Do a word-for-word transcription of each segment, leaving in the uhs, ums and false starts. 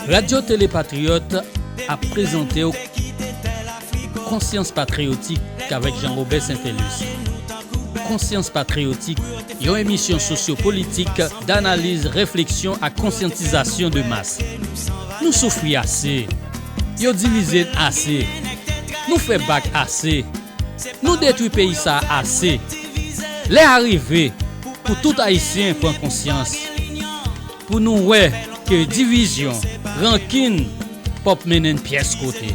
Radyo Tele Patriyòt ap prezante w Konsyans Patriyotik avèk Jean Robert Saintelus. Konsyans Patriyotik, yon emisyon sosyopolitik, danaliz, refleksyon ak konsyantizasyon de mas. Nou soufri ase. Yo divize n ase. Nou fè bak ase. Nou detwi peyi sa a ase. Lè a rive pou tout Ayisyen pran konsyans, pou nou wè ke divizyon, rankin p ap mennen n pyès kote.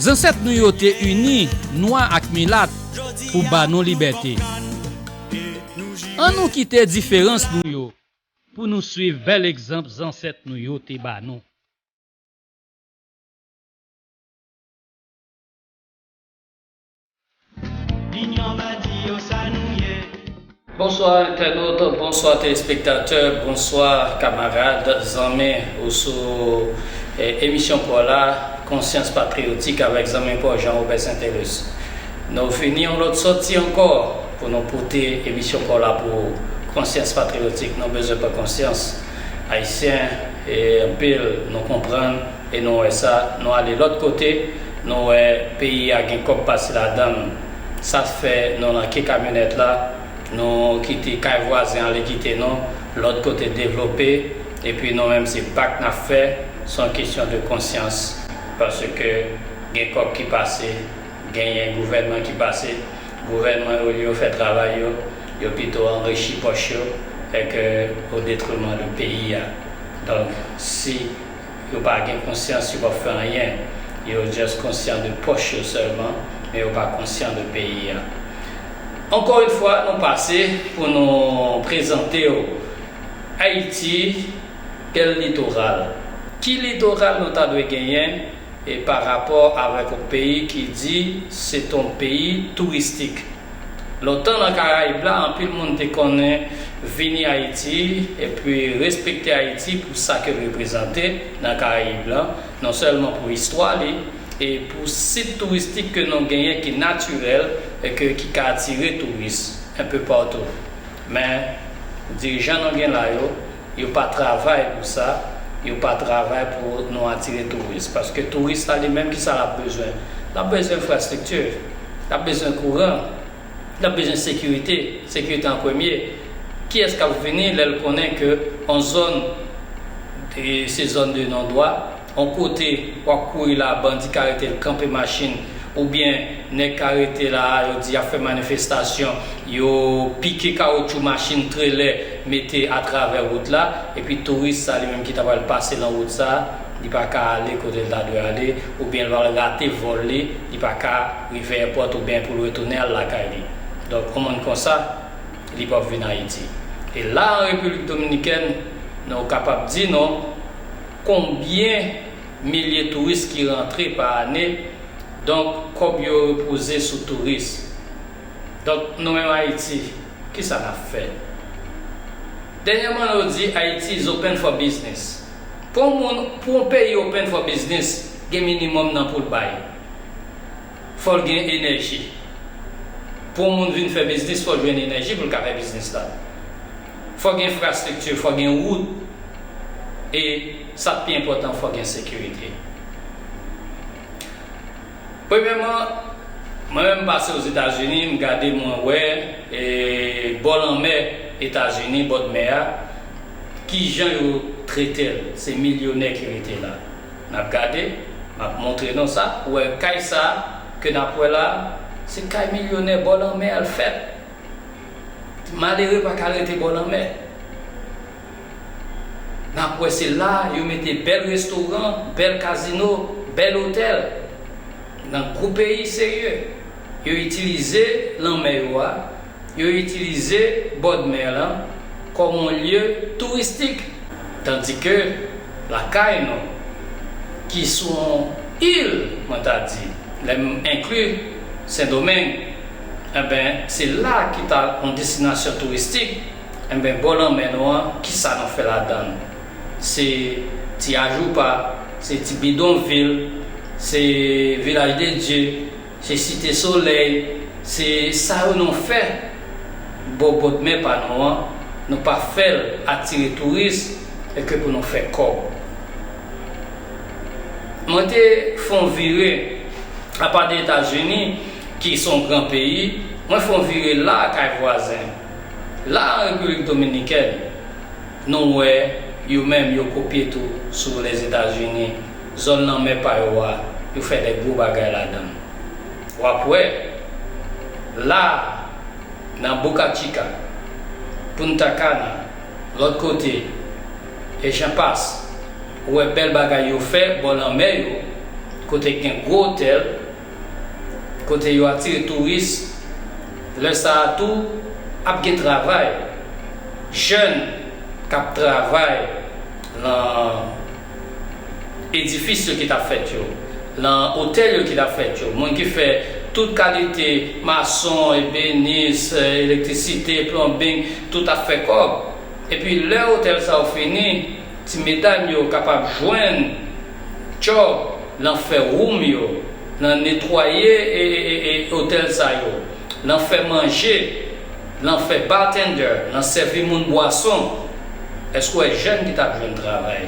Zansèt nou yo te ini nwa ak milat pou ba nou libète. Ann nou kite diferans nou yo pou nou swiv bèl egzanp zansèt nou yo te ba nou. Bonswa entènot, bonswa telespektatè, bonswa kamarad, zanmi ou sou eh, emisyon pa w la, Konsyans Patriyotik avèk zanmi pa w Jean Robert Saintelus. Nou vini yon lòt sòti ankò pou nou pote emisyon pa w la pou ou. Konsyans Patriyotik, nou bezwen pran konsyans. Ayisyen, e anpil, nou konprann e nou wè sa, nou ale lòt kote, nou wè peyi a gen kòb pase ladan l. Sa fè nou nan ke kamyonèt la, nou kite kay vwazen ale kite nou, lòt kote devlope, epi nou menm se bak n ap fè, se yon kesyon de konsyans, paske gen kòb ki pase, genyen gouvènman ki pase, gouvènman yo, olye yo fè travay yo, yo pito anrichi pòch yo, e ke o detriman de peyi a. Donk, si yo pa gen konsyans, yo p ap fè anyen. Yo just konsyan de pòch yo sèlman, men yo pa konsyan de peyi a. Ankò yon fwa, nou pase pou nou prezante w Ayiti, kèl litoral? Ki litoral nou ta dwe genyen e pa rapò avèk yon peyi ki di se t on peyi touristik? Lontan nan Karayib la, anpil moun te konnen vini Ayiti epi respekte Ayiti pou sa ke l reprezante nan Karayib la, non sèlman pou istwa li, e pou sit touristik ke nou genyen ki natirèl e ke, ki ka atire touris enpe patou. Men, dirijan nou gen la yo, yo pa travay pou sa, yo pa travay pou nou atire touris. Paske touris la li menm, kisa l ap bezwen? L ap bezwen enfrastrikti, l ap bezwen kouran, l ap bezwen sekirite, sekirite an premye. Kiyès k ap vini lè l konnen ke yon zòn, e, se zòn de non dwa, yon kote w ap kouri la, bandi ka rete l kanpe machin, oubyen nèg ka rete la, yo di y ap fè manifestasyon, yo pike kawotchou machin trelè mete atravè wout la, epi touris sa li menm ki ta pral pase nan wout sa, li pa ka ale kote l ta dwe ale, oubyen l pral rate vòl li, li pa ka rive èpòt oubyen pou l retounen al lakay li. Donk, yon moun konsa, li p ap vin Ayiti. E la, an Repiblik Dominikèn, nou kapab di nou konbyen milye touris ki rantre pa ane, donk, kòb yo repoze sou touris. Donk, nou menm Ayiti, kisa n ap fè? Dènyèman, yo di Ayiti is open for business. Pou yon moun, pou yon peyi open for business, gen minimòm nan pou l bay. Fò l gen enèji. Pou yon moun vin fè biznis, fò l jwenn enèji pou l ka fè biznis la. Fò gen enfrastrikti, fò gen wout. E sa k pi enpòtan, fò gen sekirite. Premyèman, mwen menm m pase Ozetazini, m gade, mwen wè, e, bò lanmè Etazini, bòdmè a, kijan yo trete l. Se milyonè ki rete la. N ap gade, m ap montre nou sa. Ou wè kay sa ke n ap wè la, se kay milyonè bò lanmè a l fèt. Malere pa ka rete bò lanmè. N ap wè se la yo mete bèl restoran, bèl kazino, bèl otèl. Nan gwo peyi serye, yo itilize lanmè yo a, yo itilize bòdmè lan kòm yon lye touristik. Tandike lakay nou, ki sou yon il, mwen ta di, lè m enkli Sendomeng, enben, se la ki ta yon destinasyon touristik, enben, bò lanmè nou an, kisa nou fè ladan l? Se ti ajoupa, se ti bidonvil, se Vilaj de Dye, se Site Solèy, se sa yo nou fè bò bòdmè pa nou an, nou pa fè l atire touris, e ke pou nou fè kòb. Mwen te fè yon vire, apa de Etazini, ki se yon gran peyi, mwen fè yon vire la kay vwazen. La an Repiblik Dominikèn, nou wè yo menm yo kopye tou sou Lèzetazini, zòn lanmè pa yo a, yo fè de gwo bagay ladan l. W ap wè, la, nan Boca Chica, Punta Cana, lòt kote, e jan pas, ou wè bèl bagay yo fè bò lanmè yo, kote gen gwo otèl, kote yo atire touris, lè sa a tou, ap gen travay. Jèn k ap travay nan edifis yo ki t ap fèt yo, nan otèl yo ki t ap fèt yo, moun ki fè tout kalite mason, ebenis, elektrisite, plonbing, tout ap fè kòb. Epi lè otèl sa yo fini, ti medam yo kapab jwenn djòb nan fè woum yo, nan netwaye e, e, e, e otèl sa yo, nan fè manje, nan fè bartender, nan sèvi moun bwason. Èske w wè jèn ki t ap jwenn travay?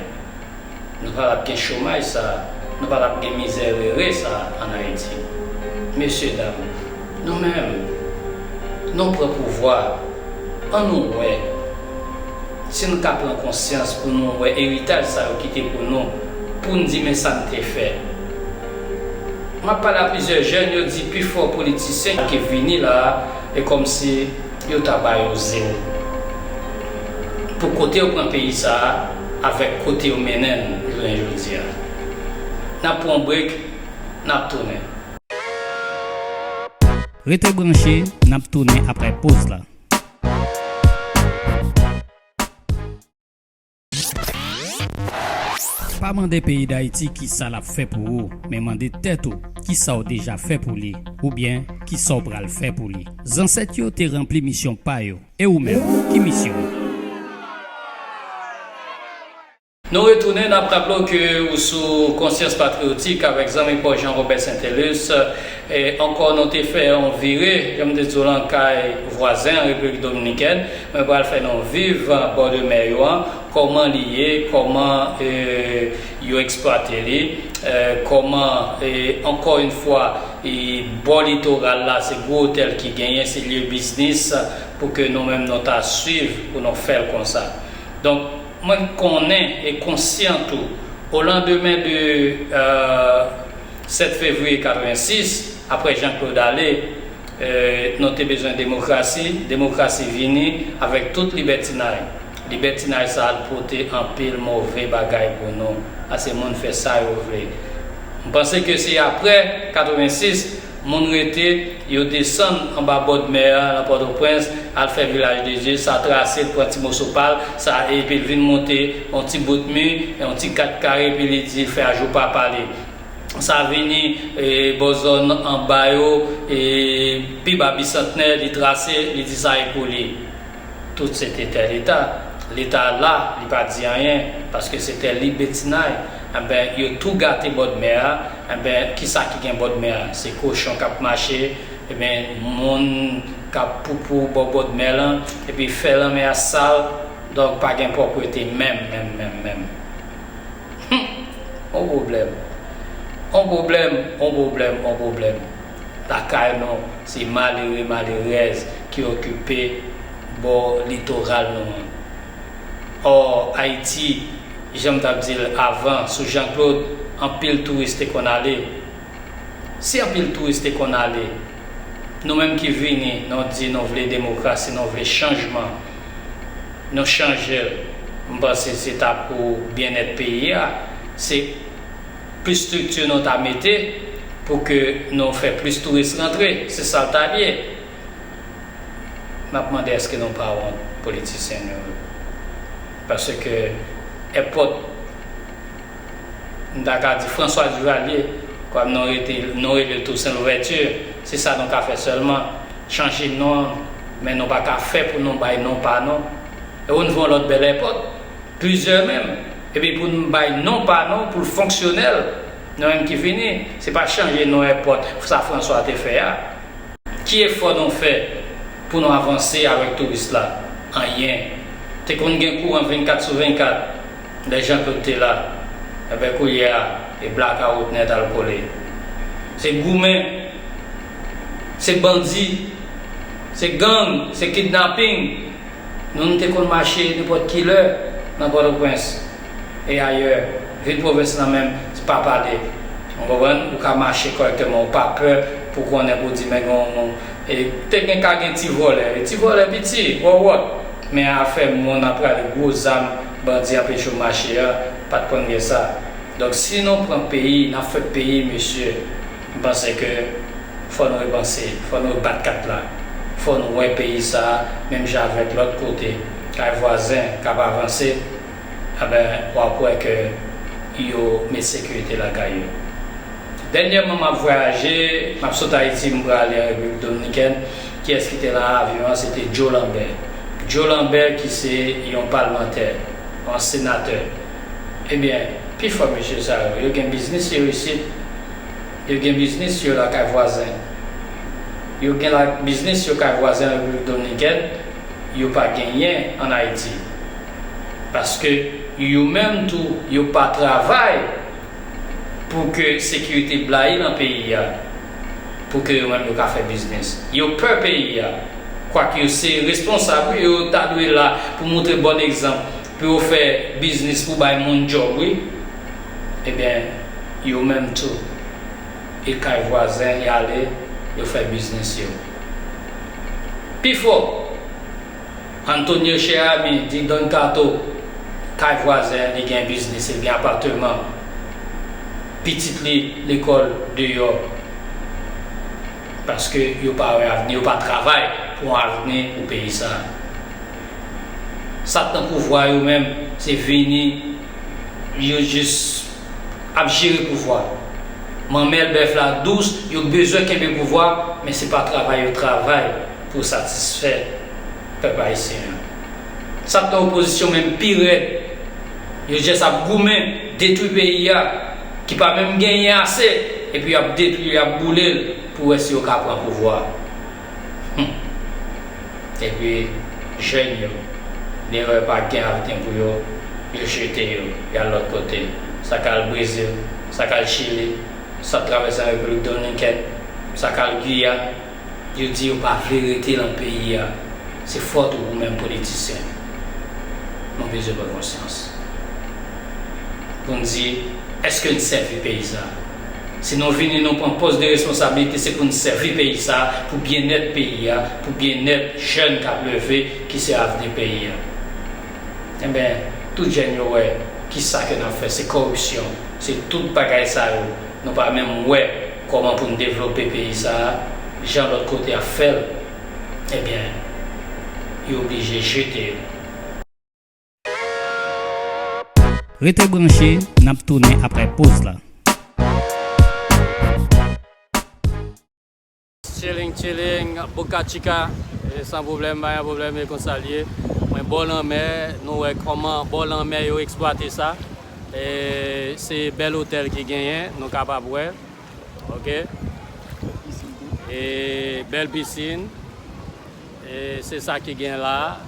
Nou pa t ap gen chomaj sa a, nou pa t ap gen mizè rere sa a ann Ayiti. Mesye dam, nou menm, nou pran pouvwa, ann nou wè si nou ka pran konsyans pou nou wè eritaj sa yo kite pou nou, pou n di men sa n te fè. M ap pale a plizyè jèn, yo di pifò politisyen ki vini la a, e kòmsi yo ta ba yo zewo. Pou kote yo pran peyi sa a, avèk kote yo mennen n jounen jodi a. N ap pran yon brek, n ap tounen. Rete branche, n ap tounen apre poz la. Pa mande peyi Dayiti kisa l ap fè pou ou, men mande tèt ou kisa w deja fè pou li, oubyen kisa w pral fè pou li. Zansèt yo te ranpli misyon pa yo, e ou menm, ki misyon w? Nou retounen, n ap raple w ke ou sou Konsyans Patriyotik avèk zanmi pa w Jean Robert Saintelus. E ankò, nou te fè yon vire, jan m te di w lan, kay vwazen an, Repiblik Dominikèn. Mwen pral fè nou viv bò de mè yo an, kòman li ye, kòman, e, yo eksplwate li, e, kòman, e, ankò yon fwa, e, bò litoral la, se gwo otèl ki genyen, se lye biznis, pou ke nou menm nou ta swiv, pou nou fè l konsa. Donk, mwen konnen e konsyan tou, o landemen de, e, sèt fevriye katrevensis, apre Jean Claude ale, e, nou te bezwen demokrasi, demokrasi vini avèk tout libètinay. Libètinay sa a pote anpil move bagay pou nou, paske moun fè sa yo vle. M panse ke se apre katrevensis, moun rete, yo desann anba bòdmè a, nan Pòtoprens, al fè Vilaj de Dye, sa trase, l pran ti moso pa l, sa, epi l vin monte yon ti bout mi, yon ti kat kare, epi li di l fè ajou papa li. Sa vini, e, bò zòn anba yo, e, pi ba Bisantnè, li trase, li di sa e pou li. Tout se te tè Leta. Leta la, li pa di anyen, paske se tè libètinay. Enben, yo tou gate bòdmè a. Enben, kisa ki gen bòdmè a? Se kochon k ap mache, enben, moun k ap poupou bò bòdmè lan, epi fè lanmè a sal, donk pa gen pwòpwete menm, menm, menm, menm. Hum, on pwoblèm. On pwoblèm, on pwoblèm, on pwoblèm. Lakay nou, se malere, malerèz ki okipe bò litoral nou an. Ò, Ayiti, jan m t ap di l avan, sou Jean Claude, anpil touris te konn ale. Si anpil touris te konn ale, nou menm ki vini, nou di nou vle demokrasi, nou vle chanjman, nou chanje l. M panse se ta pou byennèt peyi a. Se plis estrikti nou ta mete pou ke nou fè plis touris rantre. Se sa l ta dwe. M ap mande èske nou pa wont politisyen nou yo? Paske èpòt, m ta ka di François Duvalier, kòm nou rete, nou rele l Toussaint Louverture, se sa nou ka fè sèlman, chanje non an, men nou pa ka fè pou nou bay non pa nou. E ou n vin yon lòt bèl èpòt, plizyè menm, epi pou n bay non pa nou, pou l fonksyonèl, nou menm ki vini, se pa chanje non èpòt sa François te fè a. Ki efò nou fè pou nou avanse avèk touris la? Anyen. Te konn gen kouran vennkat sou vennkat. Lè Jean Claude te la, enben kounye a, e blakawout nèt al kole. Se goumen, se bandi, se gang, se kidnaping. Nou, nou te konn mache nenpòt ki lè nan Pòtoprens e ayè. Vil pwovens lan menm, se pa pale. Ou konprann? Ou ka mache kòrèktèman, ou pa pè pou konnen pou di, men gen yon, e te gen ka gen ti vòlè. E ti vòlè piti, wòwòt. Men afè moun ap prale gwo zam, bandi anpeche w mache a, pa t konn gen sa. Donk, si nou pran peyi, n ap fè peyi, mesye, m panse ke fò nou repanse, fò nou rebat kat la. Fò nou wè peyi sa a, menm jan avèk lòt kote, kay vwazen k ap avanse, enben, w ap wè ke yo met sekirite lakay yo. Dènyèman, m ap vwayaje, m ap sot Ayiti, m prale an Repiblik Dominikèn. Kiyès ki te nan avyon an? Se te Joe Lambert. Joe Lambert ki se yon palmantè, yon senatè. Ebyen, pifò mesye sa yo, yo gen biznis yo isit, yo gen biznis yo lakay vwazen. Yo gen la, biznis yo kay vwazen an Repiblik Dominikèn, yo pa genyen ann Ayiti. Paske yo menm tou, yo pa travay pou ke sekirite blayi nan peyi a, pou ke yo menm yo ka fè biznis. Yo pè peyi a. Kwak yo se responsab, wi, yo ta dwe la pou montre bòn egzanp, pou yo fè biznis, pou bay moun djòb, wi. Ebyen, yo menm tou, e kay vwazen y ale, yo fè biznis yo. Pifò, Antonio Cheramy di Don Kato, kay vwazen, li gen biznis, li gen apatman. Pitit li lekòl deyò. Paske yo pa wè avni, yo pa travay pou yon avni pou peyi sa a. Sa k nan pouvwa yo menm, se vini, yo jis ap jere pouvwa. Manmèl bèf la dous, yo bezwen kenbe pouvwa, men se pa travay yo travay pou satisfè pèp ayisyen an. Sa k nan opozisyon menm pi rèd, yo jis ap goumen, detwi peyi a, ki pa menm genyen ase, epi y ap detwi, y ap boule l pou wè si yo ka pran pouvwa. Hum. Epi, jèn yo, lè yo wè pa gen avni pou yo, yo jete yo, y al lòt kote. Sa k al Brezil, sa k al Chili, sa k travèse an Repiblik Dominikèn, sa k al Giyàn, yo di yo pa vle rete nan peyi a. Se fòt ou, ou menm politisyen. Nou bezwen pran konsyans. Pou n di, èske n sèvi peyi sa a? Si nou vini, nou pran pòs de responsablite, se pou n sèvi peyi sa a, pou byennèt peyi a, pou byennèt jèn k ap leve, ki se avni peyi a. Enben, tout jèn yo wè, kisa ke n ap fè, se kòripsyon, se tout bagay sa yo. Nou pa menm wè kòman pou n devlope peyi sa a, jan lòt kote ap fè l, ebyen, yo oblije jete yo. Rete branche, n ap tounen apre poz la. Chilling, chilling, Boca Chica, e san pwoblèm, pa gen pwoblèm, e konsa l ye. Mwen bò lanmè, nou wè kòman bò lanmè yo eksplwate sa. E se bèl otèl ki genyen, nou kapab wè. Ok. E bèl pisin. E se sa ki gen la.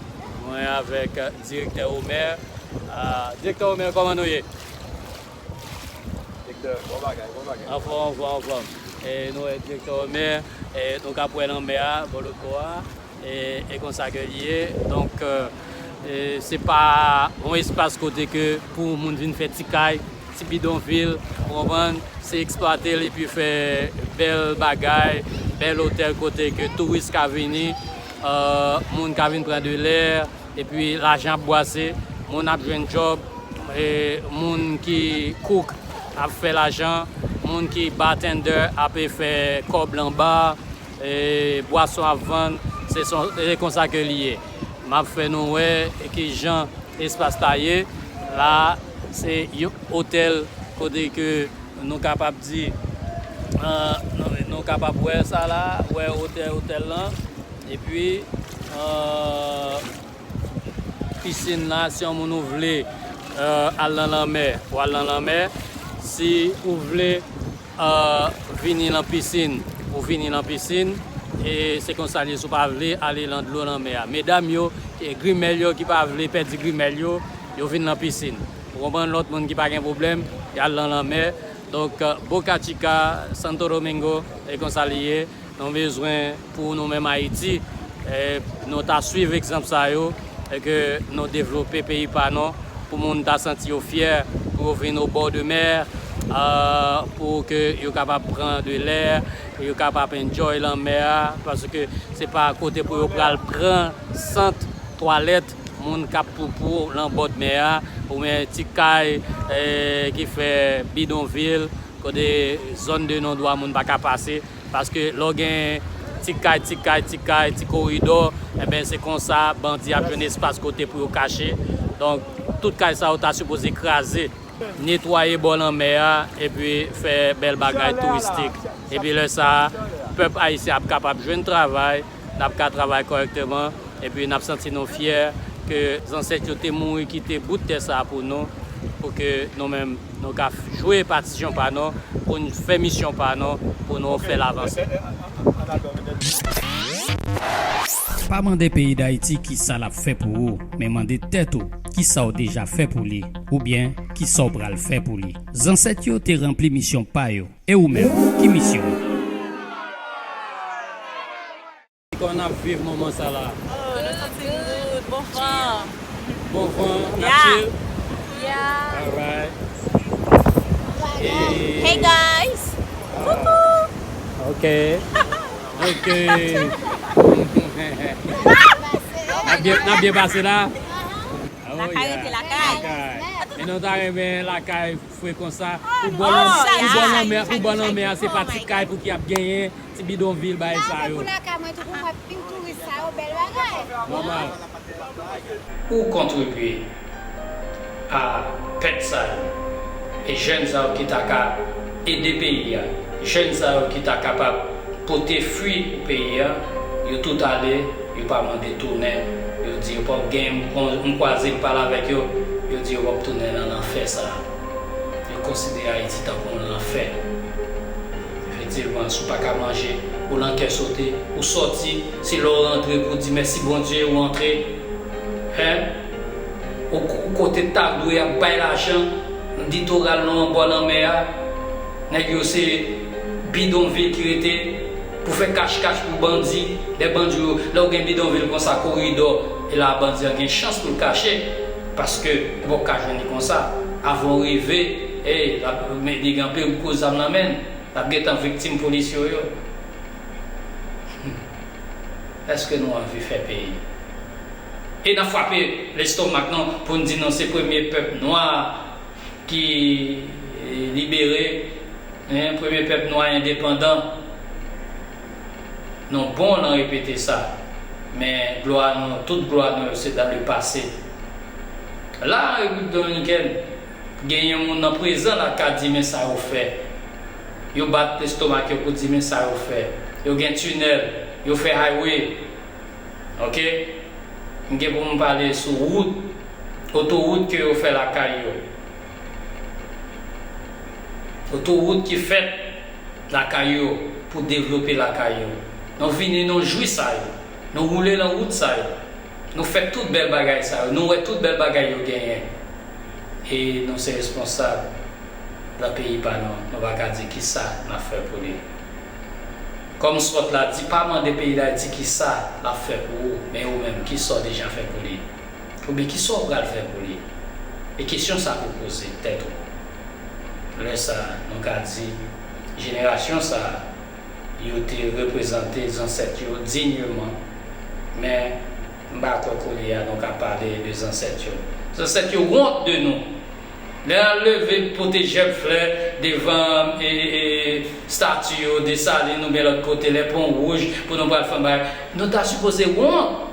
Mwen avèk, euh, direktè Omer. Ah, direktè Omer, kòman nou ye? Direktè, bon bagay, bon bagay. Anfòm, anfòm, anfòm. E nou wè direktè Omer, e nou ka wè lanmè a, bò lòt bò a. E, e konsa ke l ye. Donk, euh, e se pa yon espas kote ke pou moun vin fè ti kay, ti bidonvil, ou konprann? Se eksplwate l epi fè bèl bagay, bèl otèl kote ke touris ka vini, euh, moun ka vin pran de lè, epi lajan ap bwase, moun ap jwenn djòb, e moun ki kouk ap fè lajan, moun ki bartender ap fè kòb lan ba, e bwason ap vann, se son, se konsa ke li ye. M ap fè nou wè kijan espas la ye. La, se yon otèl kote ke nou kapab di, euh, nou, nou kapab wè sa la, wè otèl, otèl lan. Epi, euh, pisin la, si yon moun ou vle, euh, al nan lanmè, ou al nan lanmè. Si ou vle, euh, vini nan pisin, ou vini nan pisin. E se konsa l ye, si w pa vle ale nan dlo lanmè a. Medam yo, e grimèl yo ki pa vle pèdi grimèl yo, yo vin nan pisin. Ou konprann, lòt moun ki pa gen pwoblèm, y al nan lanmè. Donk, Boca Chica, Santo Domingo, e konsa li ye. Nou bezwen pou nou menm Ayiti, eh, nou ta swiv egzanp sa yo, e ke nou devlope peyi pa nou, pou moun ta santi yo fyè, pou yo vin o bò de mè, ah, pou ke yo kapab pran de lè, yo kapab enjoy lanmè a, paske se pa kote pou yo pral pran sant, twalèt, moun k ap poupou lan bòdmè a, oubyen ti kay, eh, ki fè bidonvil, kote zòn de non dwa moun pa ka pase, paske lè w gen ti kay, ti kay, ti kay, ti koridò, enben, se konsa bandi ap jwenn espas kote pou yo kache. Donk, tout kay sa yo ta sipoze kraze, netwaye bò lanmè a, epi fè bèl bagay touristik. Epi lè sa a, pèp ayisyen ap kapab jwenn travay, n ap ka travay kòrèkteman, epi n ap santi nou fyè ke zansèt yo te mouri kite bout tè sa a pou nou, pou ke nou menm, nou ka f-, jwe patisyon pa nou, pou n fè misyon pa nou, pou nou fè l avanse. Pa mande peyi Dayiti kisa l ap fè pou ou, men mande tèt ou kisa w deja fè pou li, oubyen kisa w pral fè pou li. Zansèt yo te ranpli misyon pa yo, e ou menm, ki misyon w? Kòman n ap viv moman sa la? Oh, nou santi n good, bon van. Bon van, n ap chill? Yeah. Alright. Hey guys. Coucou. Ok. Ok. N ap byen, n ap byen pase la? Oh, lakay, yeah. Rete lakay. Lakay. E nou ta renmen lakay fre konsa. Pou bò lanmè, pou bò lanmè a, se pa ti kay pou ki ap genyen, ti bidonvil, bagay sa yo. Pou lakay mwen tou, pou mwen, vin touris sa yo, bèl bagay. Nòmal. Ou kontribye a pèt sa yo. E jèn sa yo ki ta ka ede peyi a. Jèn sa yo ki ta kapab pote fwi pou peyi a. Yo tout ale, yo pa mande tounen. Yo di yo p ap gen, m kwaze, m pale avèk yo. Yo di yo p ap tounen nan lanfè sa a. Yo konsidere Ayiti tankou yon lanfè. Efektivman, si w pa ka manje, ou lan kè sote, ou sòti, se lè w rantre pou w di mèsi Bondye, ou antre. Hen? Ou, ou kote t ta dwe ap bay lajan, litoral nou an bò lanmè a, nèg yo se bidonvil ki rete pou fè kach-kach pou bandi. Lè bandi yo, lè w gen bidonvil konsa, koridò, e la bandi an gen chans pou l kache, paske ou p ap ka jwenn li konsa. Avan w rive, e, l ap, men li gen anpil gwo zam nan men l, l ap gentan viktim polis yo yo. Èske nou anvi fè peyi? E n ap frape lestomak nou pou n di nou se premye pèp nwa ki, eh, libere, en, premye pèp nwa endepandan. Nou bon nan repete sa, men glwa nou, tout glwa nou yo se dans le passé. La, an Repiblik Dominikèn, genyen moun nan prezan la ka di men sa yo fè. Yo bat lestomak yo pou di men sa yo fè. Yo gen tinèl, yo fè highway. Ok? M gen pou m pale sou wout, otowout ke yo fè lakay yo. Otowout ki fèt lakay yo pou devlope lakay yo. Nou vini, nou jwi sa yo. Nou woule nan wout sa yo. Nou fè tout bèl bagay sa yo. Nou wè tout bèl bagay yo genyen. E nou se responsab nan peyi pa nou. Nou pa ka di kisa n ap fè pou li. Kòm sòt la di, pa mande peyi Dayiti kisa l ap fè pou ou, men ou menm, kisa w deja fè pou li? Oubyen kisa w pral fè pou li? E kesyon sa pou poze tèt ou. Lè sa, nou ka di, jenerasyon sa, yo te reprezante zansèt yo dinyman, men m pa kwè kounye a nou ka pale de zansèt yo. Zansèt yo wont de nou. Lè n al leve pote jèb flè devan, e, e, e, estati yo, Desalin oubyen lòt kote, lè pon wouj, pou nou pral fè yon bagay, nou ta sipoze wont.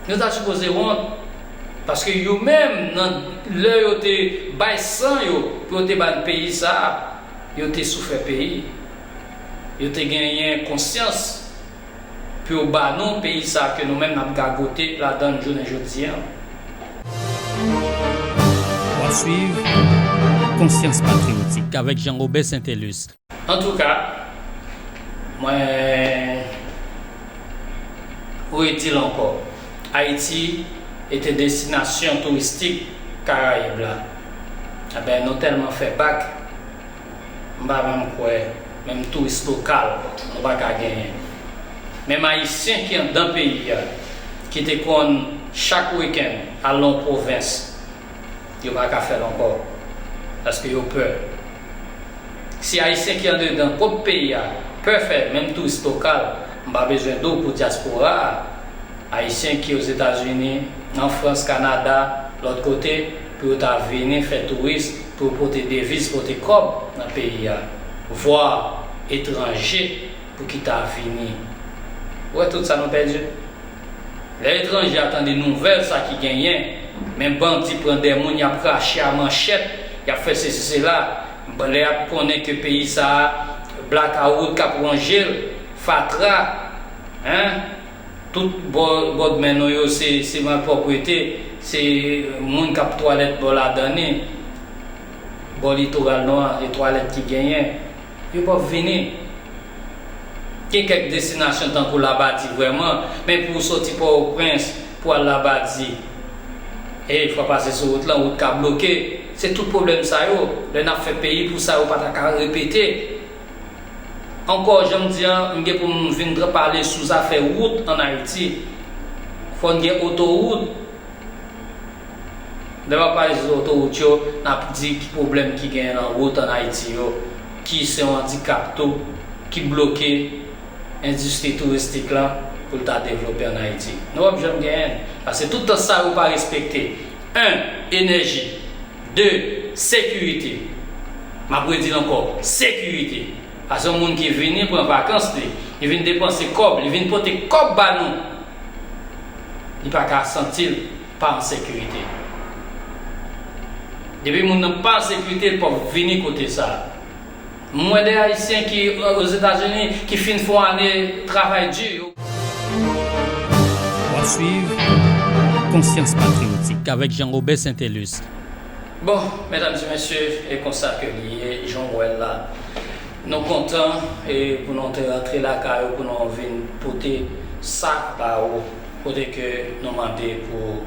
Nou ta sipoze wont. Paske yo menm, nan lè yo te bay san yo, pou yo te ba n peyi sa a, yo te soufè peyi. Yo te genyen konsyans pou yo ba nou peyi sa a ke nou menm n ap gagote ladan l jounen jodi a. W ap swiv Konsyans Patriyotik avèk Jean Robert Saintelus. Antouka, mwen redi l ankò. Ayiti est une destination touristique Karayib la. Enben, nou tèlman fè bak, m pa menm kwè, menm touris lokal, nou pa ka genyen. Menm Ayisyen ki anndan peyi a, ki te konn chak wikenn al nan pwovens, yo pa ka fè l ankò, paske yo pè. Si Ayisyen ki andedan pwòp peyi a pè fè menm touris lokal, m pa bezwen di w pou dyaspora a, Ayisyen ki Ozetazini, an Frans, Kanada, lòt kote, pou yo ta vini fè touris, pou yo pote deviz, pote kòb nan peyi a, vwa etranje pou ki ta vini. Ou wè tout sa nou pèdi? Lè etranje a tande nouvèl sa ki genyen, men bandi pran de moun, y ap rache a manchèt, y ap fè sesi sela, lè y ap konnen ke peyi sa a, blakawout k ap wonje l, fatra, en, tout bò, bòdmen nou yo se, se malpwòpte, se moun k ap twalèt bò ladan li, bò litoral nou an, e twalèt ki genyen. Yo p ap vini. Gen kèk destinasyon tankou Labadi vrèman, men pou w soti Pòtoprens pou al Labadi, e fò w pase sou wout lan, wout ka bloke. Se tout pwoblèm sa yo, lè n ap fè peyi pou sa yo pa ta ka repete. Ankò, jan m di an, m gen pou m vin pale sou zafè wout ann Ayiti. Fò n gen otowout. Lè w ap pale sou otowout yo, n ap di ki pwoblèm ki genyen nan wout ann Ayiti yo, ki se yon andikap tou, ki bloke endistri touristik lan pou l ta devlope ann Ayiti. Nou p ap janm genyen l, paske tout tan sa yo pa respekte, en, enèji, de, sekirite. M ap redi l ankò, sekirite. Paske yon moun ki vini pran vakans li, li vin depanse kòb, li vin pote kòb ba nou, li pa ka santi l pa an sekirite. Depi moun nan pa an sekirite, li p ap vini kote sa a. M wè de Ayisyen ki, euh, Ozetazini, ki fin fè yon ane travay di, yo. W ap swiv Konsyans Patriyotik avèk Jean Robert Saintelus. Bon, medam e mesye, e konsa ke li ye, jan w wè l la. Nou kontan, e, pou nou te rantre lakay ou, pou nou vin pote sa ba ou, kote ke nou mande pou,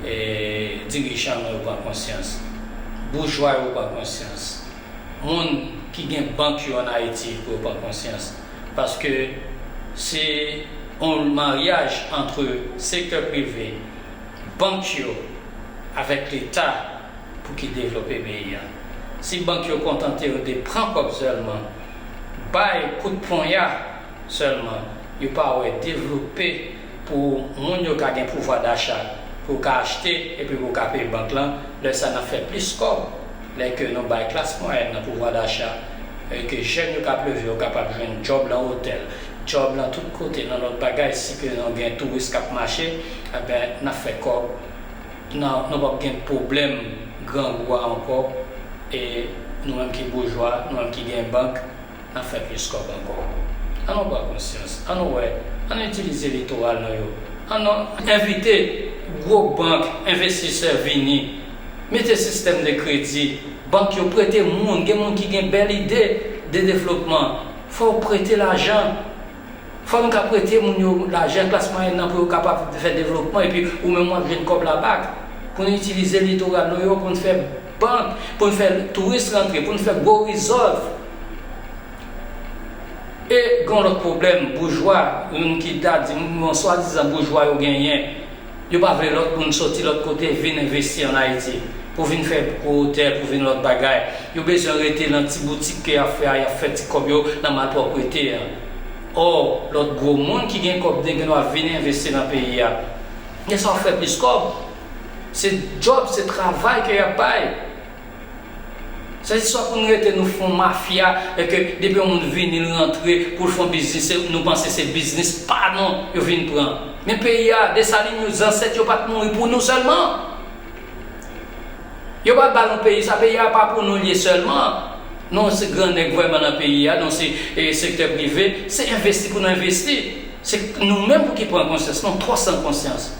e, dirijan nou yo pran konsyans, boujwa yo pran konsyans, moun ki gen bank yo ann Ayiti pou yo pran konsyans. Paske se yon maryaj ant sektè prive, bank yo, avèk Leta pou ki devlope peyi a. Si bank yo kontante yo de pran kòb sèlman, bay kout ponya sèlman, yo pa wè devlope pou moun yo ka gen pouvwa dacha, pou yo ka achte epi pou yo ka peye bank lan, lè sa n ap fè plis kòb. Lè ke nou bay klas mwayèn nan pouvwa dacha, e ke jèn yo k ap leve yo kapab jwenn djòb nan otèl, djòb nan tout kote, nan lòt bagay, si ke nou gen touris k ap mache, enben, n ap fè kòb. Nan, nou p ap gen pwoblèm grangou a ankò. E nou menm ki boujwa, nou menm ki gen bank, n ap fè plis kòb ankò. Ann nou pran konsyans, ann nou wè, ann nou itilize litoral nou yo. Ann nou envite gwo bank, envestisè vini, mete sistèm de kredi, bank yo prete moun, gen moun ki gen bèl ide de devlopman, fò yo prete lajan. Fò nou ka prete moun yo lajan, klas mwayèn nan, pou yo kapab fè devlopman, epi ou menm w ap jwenn kòb la bak. Pou n itilize litoral nou yo, pou n fè bank, pou n fè touris rantre, pou n fè gwo resort. E gen yon lòt pwoblèm, boujwa, moun ki ta di, yon swadizan boujwa yo genyen. Yo pa vle lòt moun soti lòt kote vin envesti ann Ayiti, pou vin fè gwo otèl, pou vin lòt bagay. Yo bezwen rete nan ti boutik ke y ap fè a, y ap fè ti kòb yo nan malpwòpte a. Ò, lòt gwo moun ki gen kòb, gen dwa vin envesti nan peyi a. Gen sa w fè plis kòb. Se djòb, se travay ke y ap bay. Se jis swa pou n rete nou fè yon mafya, e ke depi yon moun vini, l rantre, pou l fè yon biznis, se, nou panse se biznis pa nou yo vin pran. Men peyi a, Desalin yo, zansèt yo pa t mouri pou nou sèlman. Yo pa t ba nou peyi sa, peyi a pa pou nou l ye sèlman. Nou se gran nèg vrèman nan peyi a, nou se, e, sektè prive, se envesti pou nou envesti. Se nou menm pou ki pran konsyans, nou twò san konsyans.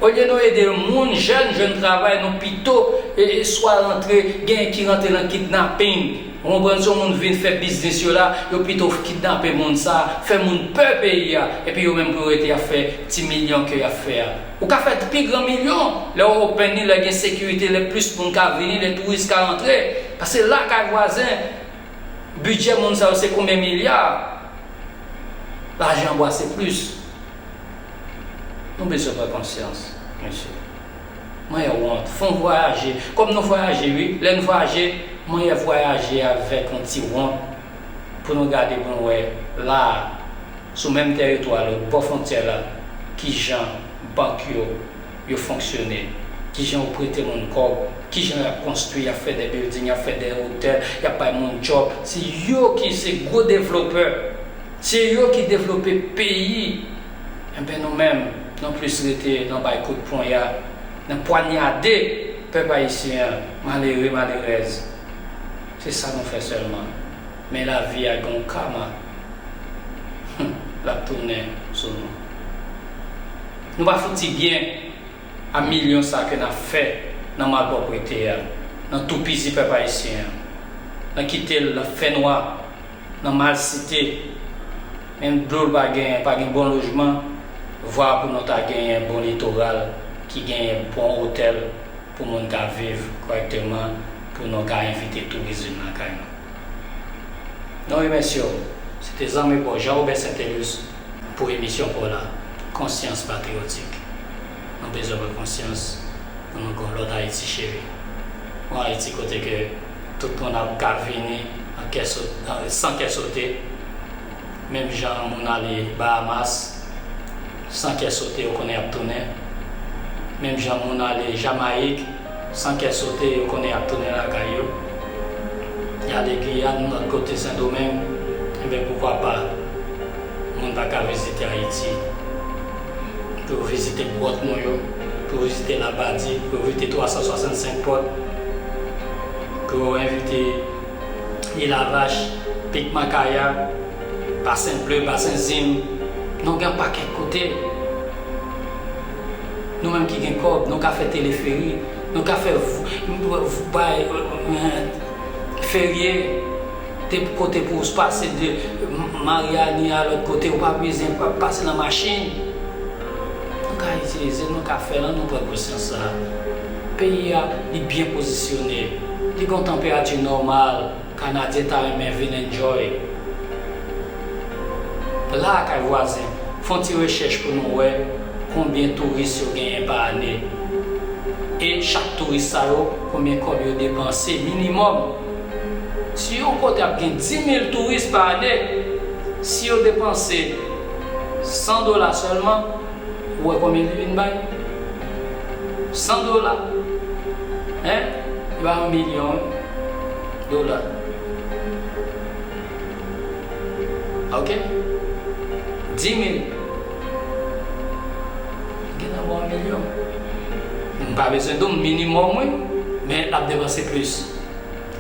Olye nou ede moun jèn jwenn travay, nou pito e, e swa rantre, gen ki rantre nan kidnaping. Ou konprann, si yon moun vin fè biznis yo la, yo pito kidnape moun sa, fè moun pè peyi a, epi yo menm pou yo rete ap fè ti milyon ke y ap fè a. Ou ka fè pi gran milyon lè w open li, lè gen sekirite, lè plis moun ka vini, lè touris ka rantre. Paske lakay vwazen, bidjè moun sa yo se konbyen milya? Lajan bwa se plis. Nou bezwen pran konsyans, mesye. Mwen wont. Fò n vwayaje. Kòm nou vwayaje, wi. Lè n vwayaje, mwen vwayaje avèk yon ti wont pou nou gade pou nou wè la a, sou menm tèritwa lòt bò fwontyè la, kijan bank yo, yo fonksyone, kijan yo prete moun kòb, kijan y ap konstwi, y ap fè de building, y ap fè de otèl, y ap bay moun djòb. Se yo ki se gwo devlopè. Se yo ki devlope peyi. Enben, nou menm, nou plis rete nan bay kout ponya, nan pwanyade pèp ayisyen an, malere, malerèz. Se sa nou fè sèlman. Men lavi a gen yon kama. Hum, l ap tounen sou nou. Nou pa fouti byen a milyon sa ke n ap fè nan malpwòpte a, nan toupizi pèp ayisyen an, nan kite l nan fènwa, nan malsite, menm dlo l pa genyen, pa gen bon lojman, vwa pou nou ta genyen bon litoral ki genyen bon otèl pou moun ka viv kòrèkteman, pou nou ka envite touris vin lakay nou. Nou remèsye w. Se te zanmi pa w Jean Robert Saintelus pou emisyon pa w la, Konsyans Patriyotik. Nou bezwen pran konsyans pou nou gen yon lòt Ayiti cheri. Yon Ayiti kote ke tout moun ap ka vini an kè so-, an, san kè sote. Menm jan moun ale Bahamas, san kè sote, yo konnen y ap tounen. Menm jan moun ale Jamayik, san kè sote, yo konnen y ap tounen lakay yo. Y ale Giyàn, lòt kote Sendomeng, enben, poukwa pa moun pa ka vizite Ayiti? Pou yo vizite gwòt nou yo, pou yo vizite Labadi, pou yo vizite twa san swasannsenk pòt, pou yo envite Ilavach, Pik Makaya, Basen Ble, Basen Zim, nou gen yon pakèt kote. Nou menm ki gen kòb, nou ka fè teleferi, nou ka fè v-, v-, bay, euh, ferye, te kote pou w pase de Mariani a lòt kote, ou pa bezwen pa-, pase nan machin. Nou ka itilize, nou ka fè l, ann nou pran konsyans sa. Peyi a, li byen pozisyone. Li gen yon tanperati nòmal. Kanadyen ta renmen vin enjoy. Lakay vwazen, fè yon ti rechèch pou nou wè konbyen touris yo genyen pa ane. E chak touris sa yo, konbyen kòb yo depanse minimòm. Si yon kote ap gen dis mil touris pa ane, si yo depanse san dola sèlman, ou wè konbyen li vin bay? San dola. Hein? Li bay yon milyon, wi. Dola. Ok? Dis mil. Gentan ba w yon milyon. M pa bezwen di w minimòm, wi, men l ap depanse plis.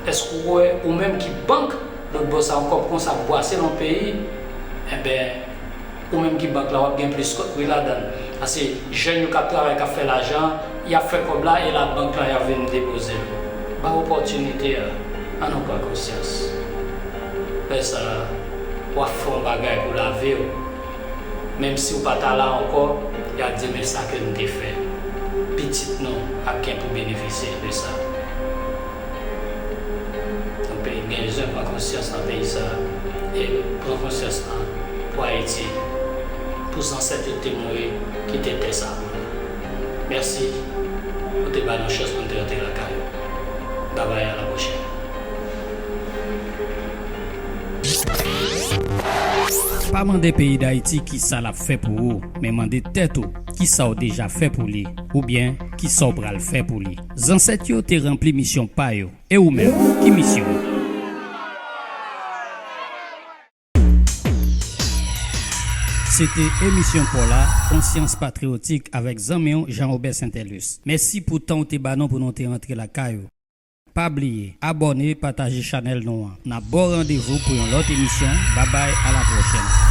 Èske w wè ou menm ki bank lòt bò sa, yon kòb konsa ap bwase nan peyi? Enben, ou menm ki bank la, w ap gen plis kòb wi ladan l. Paske jèn yo k ap travay, k ap fè lajan, y ap fè kòb la, e labank lan, y ap vin depoze l. Ba opòtinite a, ann nou pran konsyans. Lè sa a, w ap fè yon bagay pou lavi w. Menm si w pa ta la ankò, y ap di, men sa ke n te fè. Pitit nou ap gen pou benefisye de sa. Nou pe-, gen bezwen pran konsyans nan peyi sa a, e pran konsyans nan pou Ayiti, pou zansèt yo te mouri, kite tè sa a pou nou. Mèsi, ou te ba nou chans pou n te rantre lakay ou. Babay, alapwochèn. Pa mande peyi Dayiti kisa l ap fè pou ou, men mande tèt ou kisa w deja fè pou li, oubyen kisa w pral fè pou li. Zansèt yo te ranpli misyon pa yo. E ou menm, ki misyon w? Se te emisyon pa w la, Konsyans Patriyotik, avèk zanmi w Jean Robert Saintelus. Mèsi pou tan w te ba nou pou nou te rantre lakay ou. Pa bliye, abòne, pataje chanèl nou an. N ap ba w randevou pou yon lòt emisyon. Babay, a la pwochèn.